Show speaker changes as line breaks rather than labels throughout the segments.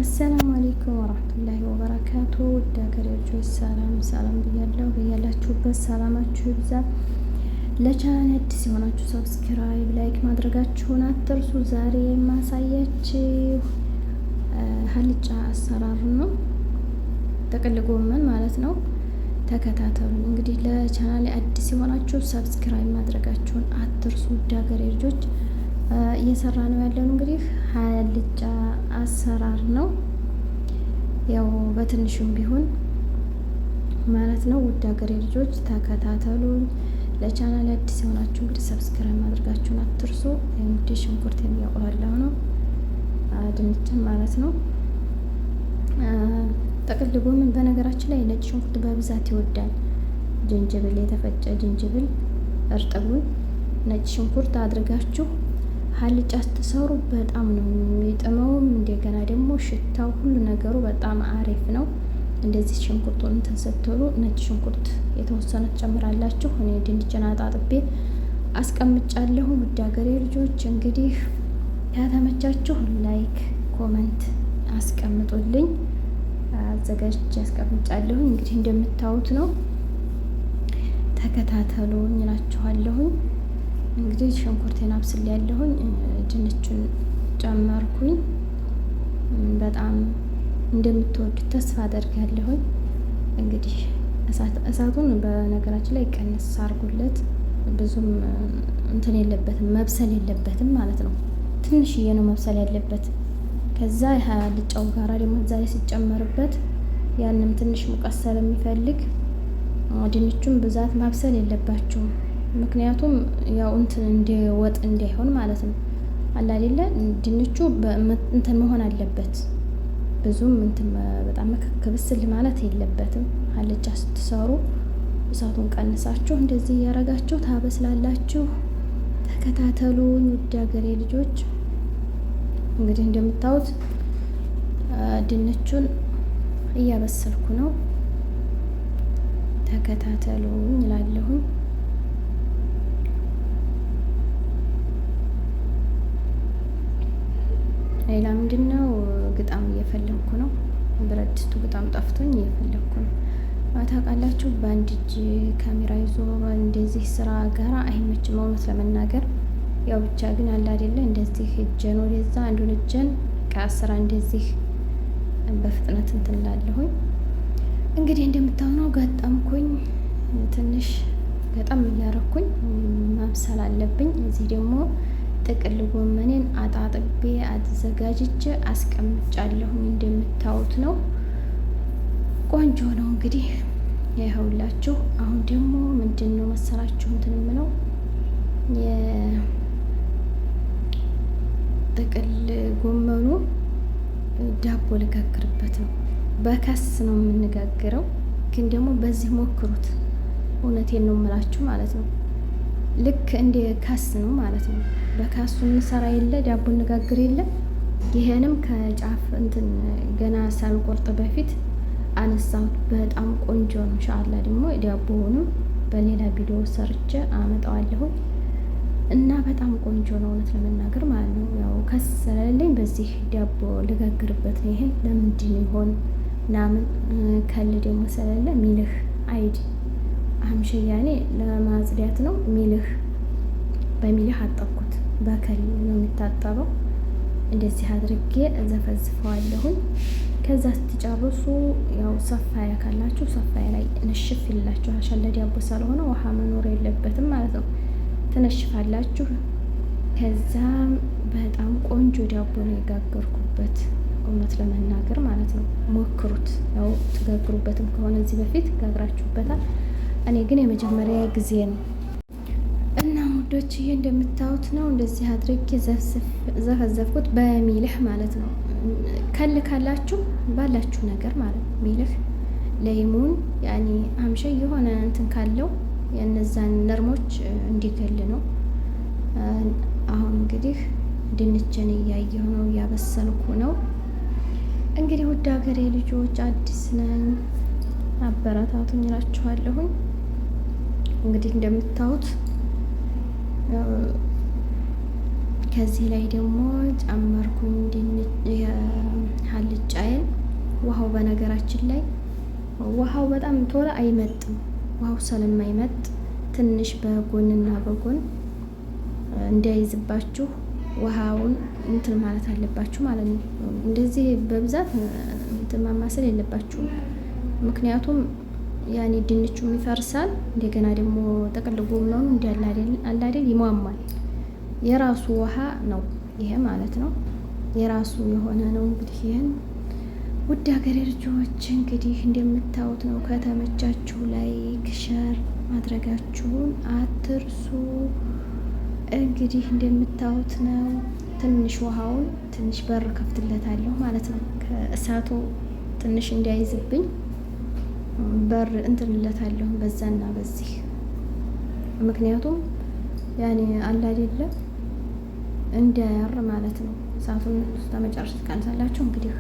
السلام عليكم ورحمة الله وبركاته። ውድ ሀገሬ ልጆች ሰላም ሰላም ብያለሁ። በያላችሁበት ሰላማችሁ ይብዛ። ለቻናል አዲስ የሆናችሁ subscribe፣ like ማድረጋችሁን አትርሱ። ዛሬ የማሳያችሁ አልጫ አሰራር ነው፣ ጥቅል ጎመን ማለት ነው። ተከታተሉ። እንግዲህ ለቻናል አዲስ የሆናችሁ subscribe ማድረጋችሁን አትርሱ። ውድ ሀገሬ ልጆች እየሰራ ነው ያለው እንግዲህ አልጫ አሰራር ነው። ያው በትንሹም ቢሆን ማለት ነው። ውድ ሀገሬ ልጆች ተከታተሉኝ። ለቻናል አዲስ የሆናችሁ እንግዲህ subscribe ማድረጋችሁን አትርሱ። እንግዲህ ሽንኩርት የሚያቁላላው ነው ድንችን ማለት ነው። ጥቅል ጎመን በነገራችን ላይ ነጭ ሽንኩርት በብዛት ይወዳል። ጅንጅብል፣ የተፈጨ ጅንጅብል እርጥቡን ነጭ ሽንኩርት አድርጋችሁ አልጫ ስትሰሩ በጣም ነው የሚጥመውም። እንደገና ደግሞ ሽታው ሁሉ ነገሩ በጣም አሪፍ ነው። እንደዚህ ሽንኩርቱን እንትን ስትሉ ነጭ ሽንኩርት የተወሰነ ትጨምራላችሁ። እኔ ድንችን አጣጥቤ አስቀምጫለሁ። ውድ ሀገሬ ልጆች እንግዲህ ከተመቻችሁ like፣ comment አስቀምጡልኝ። አዘጋጅቼ አስቀምጫለሁ። እንግዲህ እንደምታዩት ነው። ተከታተሉኝ እላችኋለሁኝ። እንግዲህ ሽንኩርቴን አብስሌ ያለሁኝ ድንቹን ጨመርኩኝ። በጣም እንደምትወዱት ተስፋ አደርጋለሁኝ። እንግዲህ እሳቱን በነገራችን ላይ ቀንስ አድርጉለት። ብዙም እንትን የለበትም መብሰል የለበትም ማለት ነው። ትንሽዬ ነው መብሰል ያለበት። ከዛ አልጫው ጋራ ደግሞ እዛ ላይ ሲጨመርበት ያንም ትንሽ ሙቀት ስለሚፈልግ ድንቹን ብዛት ማብሰል የለባችሁም። ምክንያቱም ያው እንትን እንደ ወጥ እንዳይሆን ማለት ነው። አለ አይደለ ድንቹ እንትን መሆን አለበት። ብዙም እንትን በጣም ክብስል ማለት የለበትም። አልጫ ስትሰሩ እሳቱን ቀንሳችሁ እንደዚህ እያረጋችሁ ታበስላላችሁ። ተከታተሉኝ ውድ ሀገሬ ልጆች። እንግዲህ እንደምታዩት ድንቹን እያበሰልኩ ነው። ተከታተሉኝ እላለሁኝ። ሌላ ምንድን ነው ግጣም እየፈለግኩ ነው። ብረት ድስቱ ግጣም ጠፍቶኝ እየፈለግኩ ነው። ታውቃላችሁ፣ በአንድ እጅ ካሜራ ይዞ እንደዚህ ስራ ጋራ አይመችም፣ እውነት ለመናገር ያው ብቻ ግን አለ አይደለ እንደዚህ እጄን ወደዛ አንዱን እጄን ከስራ እንደዚህ በፍጥነት እንትን እላለሁኝ። እንግዲህ እንደምታውነው ገጠምኩኝ። ትንሽ ገጠም እያረኩኝ ማብሰል አለብኝ። እዚህ ደግሞ ጥቅል ጎመኔን አጣጥቤ አዘጋጅቼ አስቀምጫለሁኝ። እንደምታዩት ነው፣ ቆንጆ ነው። እንግዲህ ይኸውላችሁ። አሁን ደግሞ ምንድን ነው መሰላችሁ እንትን የምለው የጥቅል ጎመኑ ዳቦ ልጋግርበት ነው። በከስ ነው የምንጋግረው፣ ግን ደግሞ በዚህ ሞክሩት። እውነቴን ነው የምላችሁ ማለት ነው። ልክ እንደ ካስ ነው ማለት ነው። በካሱ እንሰራ የለ ዳቦ እንጋግር የለ ይሄንም ከጫፍ እንትን ገና ሳልቆርጥ በፊት አነሳሁት። በጣም ቆንጆ ነው። ኢንሻአላህ ደግሞ ዳቦውንም በሌላ ቪዲዮ ሰርቼ አመጣዋለሁ እና በጣም ቆንጆ ነው እውነት ለመናገር ማለት ነው። ያው ከስ ስለሌለኝ በዚህ ዳቦ ልጋግርበት ነው። ይሄን ለምንድን ይሆን ምናምን ከል ደግሞ ስለሌለ ሚልህ አይድ አምሸያኔ ለማጽዳት ነው። ሚልህ በሚልህ አጠብኩት። በከል ነው የሚታጠበው። እንደዚህ አድርጌ ዘፈዝፈዋለሁኝ። ከዛ ስትጨርሱ ያው ሰፋያ ካላችሁ ሰፋያ ላይ ንሽፍ ይላችሁ። አሸለ ዳቦ ስለሆነ ውሃ መኖር የለበትም ማለት ነው። ትነሽፋላችሁ። ከዛ በጣም ቆንጆ ዳቦ ነው የጋገርኩበት እውነት ለመናገር ማለት ነው። ሞክሩት። ያው ትጋግሩበትም ከሆነ እዚህ በፊት ጋግራችሁበታል። እኔ ግን የመጀመሪያ ጊዜ ነው እና ውዶችዬ እንደምታዩት ነው። እንደዚህ አድርጌ ዘፈዘፍኩት በሚልህ ማለት ነው። ከል ካላችሁ ባላችሁ ነገር ማለት ነው። ሚልህ ለይሙን ያኔ አምሸ የሆነ እንትን ካለው የእነዛን ነርሞች እንዲገል ነው። አሁን እንግዲህ ድንችን እያየሁ ነው፣ እያበሰልኩ ነው። እንግዲህ ውድ ሀገሬ ልጆች አዲስ ነኝ፣ አበረታቱኝ እላችኋለሁኝ። እንግዲህ እንደምታዩት ከዚህ ላይ ደግሞ ጨመርኩኝ አልጫዬን። በነገራችን ላይ ውሃው በጣም ቶሎ አይመጥም። ውሃው ስለማይመጥ ትንሽ በጎንና በጎን እንዳይዝባችሁ ውሃውን እንትን ማለት አለባችሁ ማለት ነው። እንደዚህ በብዛት እንትን ማማሰል የለባችሁም። ምክንያቱም ያኔ ድንቹም ይፈርሳል። እንደገና ደግሞ ጥቅል ጎመኑ እንዳለ አይደል ይሟሟል። የራሱ ውሃ ነው ይሄ ማለት ነው። የራሱ የሆነ ነው። እንግዲህ ይህን ውድ ሀገሬ ልጆች እንግዲህ እንደምታዩት ነው። ከተመቻችሁ like share ማድረጋችሁን አትርሱ። እንግዲህ እንደምታዩት ነው። ትንሽ ውሃውን ትንሽ በር ከፍትለታለሁ ማለት ነው። ከእሳቱ ትንሽ እንዳይዝብኝ በር እንትንለታለሁ በዛና በዚህ ምክንያቱም ያኔ አለ አይደለም እንዳያር ማለት ነው። እሳቱን እስከመጨረሻ ትቀንሳላችሁ። እንግዲህ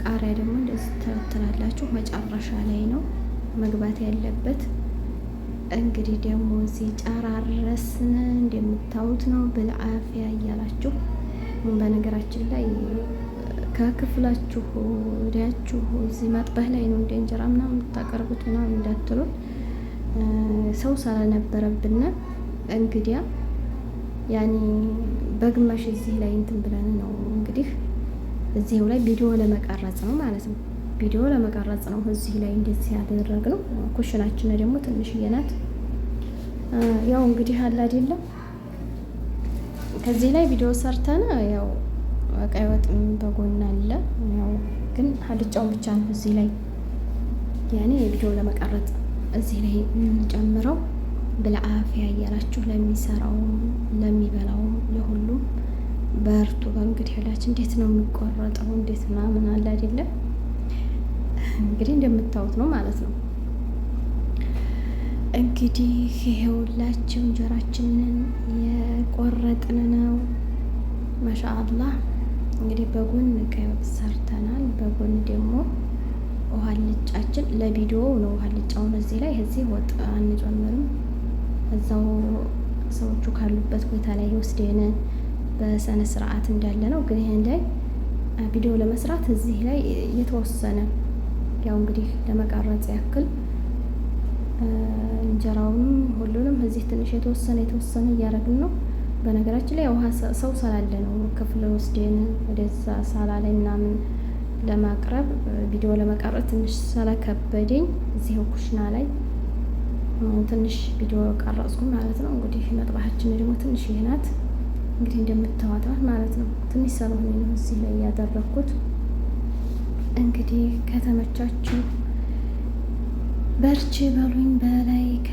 ቃሪያ ደግሞ እንደዚህ ትላላችሁ። መጨረሻ ላይ ነው መግባት ያለበት። እንግዲህ ደግሞ እዚህ ጨራረስን እንደምታዩት ነው። بالعافية እያላችሁ በነገራችን ላይ ከክፍላችሁ ወዲያችሁ እዚህ مطبخ ላይ ነው እንደ እንጀራ ምናምን የምታቀርቡት ምናምን እንዳትሉን ሰው ስላልነበረብን እንግዲያ ያኔ በግማሽ እዚህ ላይ እንትን ብለን ነው እንግዲህ እዚህው ላይ ቪዲዮ ለመቀረጽ ነው ማለት ነው። ቪዲዮ ለመቀረጽ ነው እዚህ ላይ እንደዚህ ያደረግነው። ኩሽናችን ደግሞ ትንሽዬ ናት። ያው እንግዲህ አለ አይደለም ከዚህ ላይ ቪዲዮ ሰርተን ያው ቀይ ወጥም በጎን አለ። ያው ግን አልጫውን ብቻ ነው እዚህ ላይ ያኔ ቪዲዮ ለመቀረጽ እዚህ ላይ የምንጨምረው። بالعافية እያላችሁ ለሚሰራውም ለሚበላውም ለሁሉም በርቱ። በእንግዲህ ሁላችን እንዴት ነው የሚቆረጠው እንዴት ምናምን አለ አይደለም እንግዲህ እንደምታዩት ነው ማለት ነው። እንግዲህ ይሄውላችሁ እንጀራችንን የቆረጥን ነው። ማሻአላህ እንግዲህ በጎን ቀይ ወጥ ሰርተናል። በጎን ደግሞ ውሃ አልጫችን ለቪዲዮ ነው። ውሃ አልጫውን እዚህ ላይ እዚህ ወጥ አንጨምርም። እዛው ሰዎቹ ካሉበት ቦታ ላይ ወስደን በስነ ስርዓት እንዳለ ነው። ግን ይሄን ላይ ቪዲዮ ለመስራት እዚህ ላይ የተወሰነ ያው እንግዲህ ለመቀረጽ ያክል እንጀራውንም ሁሉንም እዚህ ትንሽ የተወሰነ የተወሰነ እያደረግን ነው። በነገራችን ላይ ውሃ ሰው ስላለ ነው ክፍል ወስደን ወደዛ ሳላ ላይ ምናምን ለማቅረብ ቪዲዮ ለመቀረጽ ትንሽ ስለከበደኝ እዚህው ኩሽና ላይ ትንሽ ቪዲዮ ቀረጽኩ ማለት ነው። እንግዲህ መጥባሃችን ደግሞ ትንሽ ይሄ ናት እንግዲህ እንደምታዋጣት ማለት ነው። ትንሽ ስለሆነ ነው እዚህ ላይ ያደረኩት። እንግዲህ ከተመቻችሁ በርቺ በሉኝ በ like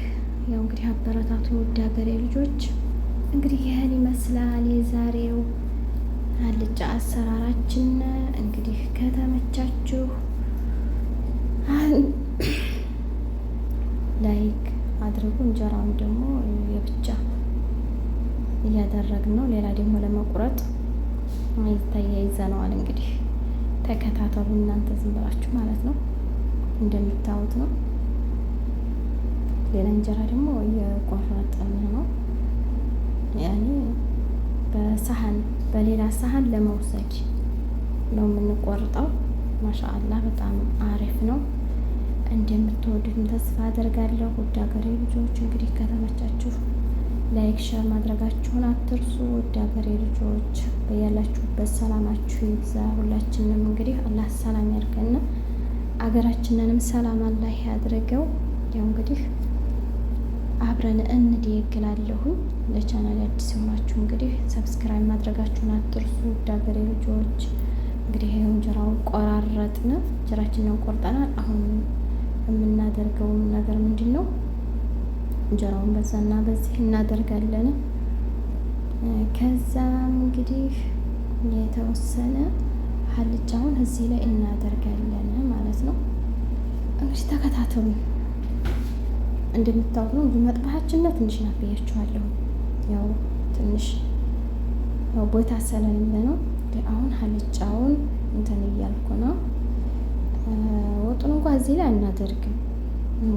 ያው እንግዲህ አበረታቱ ውድ ሀገሬ ልጆች። እንግዲህ ይህን ይመስላል የዛሬው አልጫ አሰራራችን። እንግዲህ ከተመቻችሁ like አድርጉ። እንጀራውን ደግሞ የብቻ እያደረግን ነው። ሌላ ደግሞ ለመቁረጥ ተያይዘነዋል። እንግዲህ ተከታተሉ እናንተ ዝም ብላችሁ ማለት ነው። እንደምታዩት ነው። ሌላ እንጀራ ደግሞ እየቆረጥን ነው። ያኔ በሰሀን በሌላ ሰሀን ለመውሰድ ነው የምንቆርጠው። ማሻአላህ በጣም አሪፍ ነው። እንደምትወዱትም ተስፋ አደርጋለሁ። ውድ ሀገሬ ልጆች እንግዲህ ከተመቻችሁ like፣ share ማድረጋችሁን አትርሱ። ውድ ሀገሬ ልጆች በያላችሁበት ሰላማችሁ ይብዛ። ሁላችንም እንግዲህ አላህ ሰላም ያድርገን፣ አገራችንንም ሰላም አላህ ያድርገው። ያው እንግዲህ አብረን እንደግላለሁኝ። ለቻናል አዲስ የሆናችሁ እንግዲህ subscribe ማድረጋችሁን አትርሱ። ውድ ሀገሬ ልጆች እንግዲህ ይኸው እንጀራውን ቆራረጥን፣ እንጀራችንን ቆርጠናል። አሁን የምናደርገው ነገር ምንድን ነው? እንጀራውን በዛና በዚህ እናደርጋለን። ከዛም እንግዲህ የተወሰነ አልጫውን እዚህ ላይ እናደርጋለን ማለት ነው። እንግዲህ ተከታተሉ። እንደምታውቁት ነው እንግዲህ መጥባሃችን ትንሽ ናት ብያችኋለሁ። ያው ትንሽ ያው ቦታ ስለሌለ ነው። አሁን አልጫውን እንትን እያልኩ ነው። ወጡን እንኳ እዚህ ላይ አናደርግም።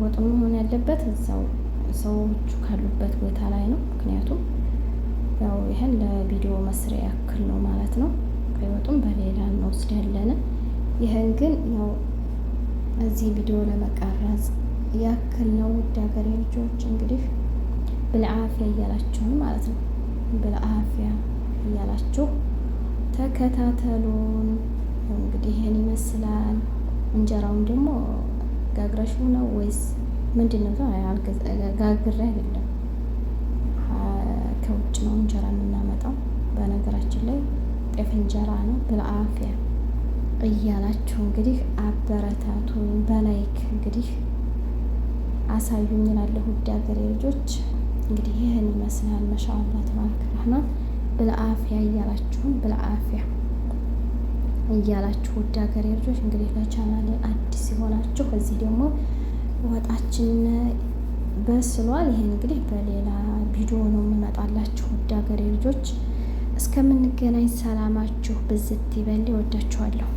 ወጡን መሆን ያለበት እዛው ሰዎቹ ካሉበት ቦታ ላይ ነው። ምክንያቱም ያው ይህን ለቪዲዮ መስሪያ ያክል ነው ማለት ነው። ቀይ ወጡን በሌላ እንወስዳለን። ይህን ግን ያው እዚህ ቪዲዮ ለመቀረጽ ያክል ነው። ውድ ሀገሬ ልጆች እንግዲህ ብልዓፊያ እያላችሁን ማለት ነው። ብልዓፊያ እያላችሁ ተከታተሉን። እንግዲህ ይህን ይመስላል። እንጀራውን ደግሞ ጋግረሽው ነው ወይስ ምንድን ነው? ጋግሬ አይደለም፣ ከውጭ ነው እንጀራ የምናመጣው። በነገራችን ላይ ጤፍ እንጀራ ነው። بالعافية እያላችሁ እንግዲህ አበረታቱን በ like እንግዲህ አሳዩኝ እላለሁ። ውድ ሀገሬ ልጆች እንግዲህ ይህን ይመስላል። ما شاء الله تبارك الرحمن። بالعافية እያላችሁን بالعافية እያላችሁ ውድ ሀገሬ ልጆች እንግዲህ ለቻናሌ አዲስ የሆናችሁ እዚህ ደግሞ ወጣችን በስሏል። ይሄን እንግዲህ በሌላ ቪዲዮ ነው የምመጣላችሁ። ውድ ሀገሬ ልጆች እስከምንገናኝ ሰላማችሁ ብዝት ይበል። እወዳችኋለሁ።